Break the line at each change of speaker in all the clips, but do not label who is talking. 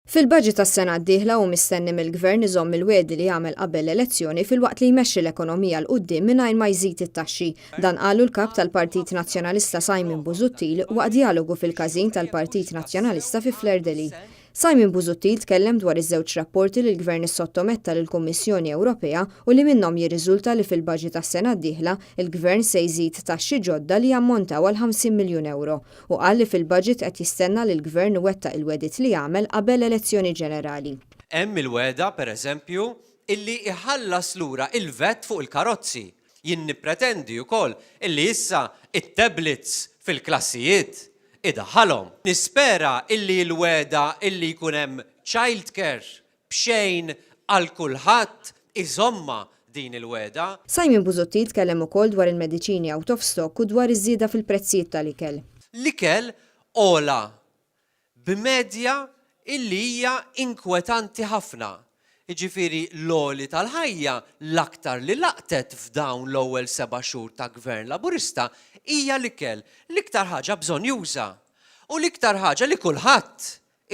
Fil-budget tas-sena d-dieħla hu mistenni mill-Gvern iżomm il-wegħdi li għamel qabel l-elezzjoni filwaqt li jmexxi l-ekonomija 'l quddiem mingħajr ma jżid it-taxxi. Dan qalu l-Kap tal-Partit Nazzjonalista Simon Busuttil waqt djalogu fil-każin tal-Partit Nazzjonalista fi Fleur de Lys. Simon Busuttil tkellem dwar iż-żewġ rapporti li l-Gvern issottometta lill-Kummissjoni Ewropea u li minnhom jirriżulta li fil-budget tas-sena d-dieħla l-Gvern se jżid taxxi ġodda li jammontaw għal 50 miljun ewro u qal li fil-budget qed jistenna li l-Gvern iwettaq il-wegħdiet li għamel qabel l-elezzjoni ġenerali.
Hemm il-wegħda, per eżempju, illi jħallas lura il-VAT fuq il-karozzi. Jien nippretendi wkoll illi issa it-tablets fil-klassijiet idaħħalhom. Nispera illi l-wegħda illi jkun hemm child care b'xejn għal kulħadd iżommha din il-wegħda.
Simon Busuttil tkellem ukoll dwar il-mediċini out of stock u dwar iż-żieda fil-prezzijiet tal-ikel.
L-ikel għola b'medja illi hija inkwetanti ħafna. Jiġifieri l-għoli tal-ħajja l-aktar li laqtet f'dawn l-ewwel seba' xhur ta' Gvern Laburista hija l-ikel, l-iktar ħaġa bżonnjuża u l-iktar ħaġa li kulħadd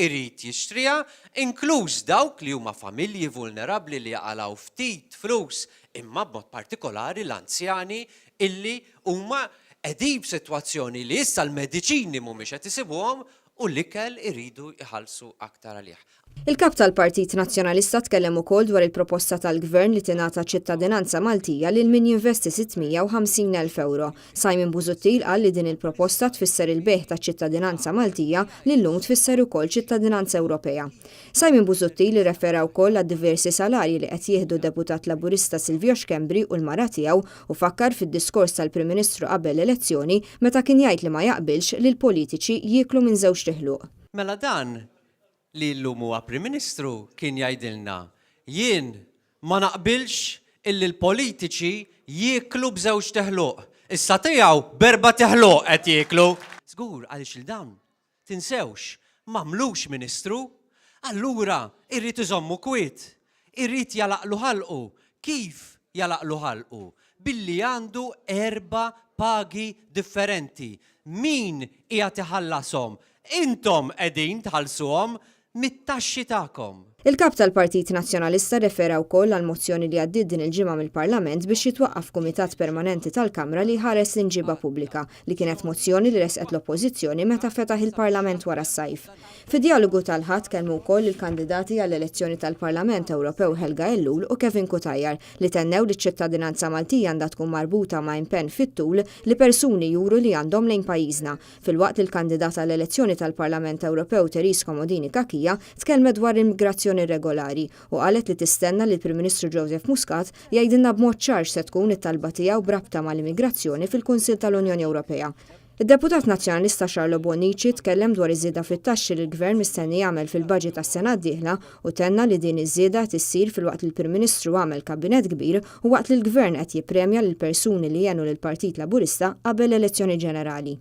irid jixtriha, inkluż dawk li huma familji vulnerabbli li jaqalgħu ftit flus, imma b'mod partikolari l-anzjani illi huma qegħdin f'sitwazzjoni li issa l-mediċini mhumiex qed isibuhom u l-ikel iridu jħallsu aktar għalih.
Il-Kap tal-Partit Nazzjonalista tkellem ukoll dwar il-proposta tal-Gvern li tingħata ċittadinanza Maltija lil min jinvesti 650 elf ewro. Simon Busuttil qal li din il-proposta tfisser il-bejgħ taċ-ċittadinanza Maltija li llum tfisser ukoll ċittadinanza Ewropea. Simon Busuttil irrefera wkoll għad-diversi salarji li qed jieħdu d-Deputat Laburista Silvio Schembri u l-mara tiegħu u fakkar fid-diskors tal-Prim Ministru qabel l-elezzjoni meta kien jgħid li ma jaqbilx li l-politiċi jieklu minn żewġt iħluq.
Mela dan li llum huwa Prim Ministru kien jgħidilna, jien ma naqbilx illi l-politiċi jieklu b'żewġt iħluq. Issa tiegħu b'erbat iħluq qed jieklu! Żgur għaliex lil dawn, tinsewx, m'għamlux Ministru. Allura jrid iżommu kwiet. Irid jagħlaqlu ħalqu. Kif jagħlaqlu ħalqu? Billi għandu erba' pagi differenti. Min qiegħed iħallashom? Intom qegħdin tħallsuhom mit-taxxi tagħkom.
Il-Kap tal-Partit Nazzjonalista rrefera wkoll għall-mozzjoni li għaddiet din il-ġimgħa mill-Parlament biex jitwaqqaf Kumitat Permanenti tal-Kamra li jħares l-imġiba pubblika, li kienet mozzjoni li ressqet l-Oppożizzjoni meta fetaħ il-Parlament wara s-sajf. Fid-djalogu tal-Ħadd tkellmu wkoll il-kandidati għall-elezzjoni tal-Parlament Ewropew Helga Ellul u Kevin Cutajar li tennew li ċ-ċittadinanza Maltija għandha tkun marbuta ma' impenn fit-tul li persuni juru li għandhom lejn pajjiżna filwaqt li l-kandidata għall-elezzjoni tal-Parlament Ewropew Therese Comodini Cachia tkellmet dwar l-immigrazzjoni irregolari u qalet li tistenna li l-Prim Ministru Joseph Muscat jgħidilna b'mod ċar x'se tkun it-talba tiegħu b'rabta mal-immigrazzjoni fil-Kunsill tal-Unjoni Ewropea. Id-Deputat Nazzjonalista Charlo Bonnici tkellem dwar iż-żieda fit-taxxi li l-Gvern mistenni jagħmel fil-budget għas-sena d-dieħla u tenna li din iż-żieda qed issir filwaqt li l-Prim Ministru għamel kabinett kbir u waqt li l-Gvern qed jippremja lill-persuni li għenu lill-Partit Laburista qabel l-elezzjoni ġenerali.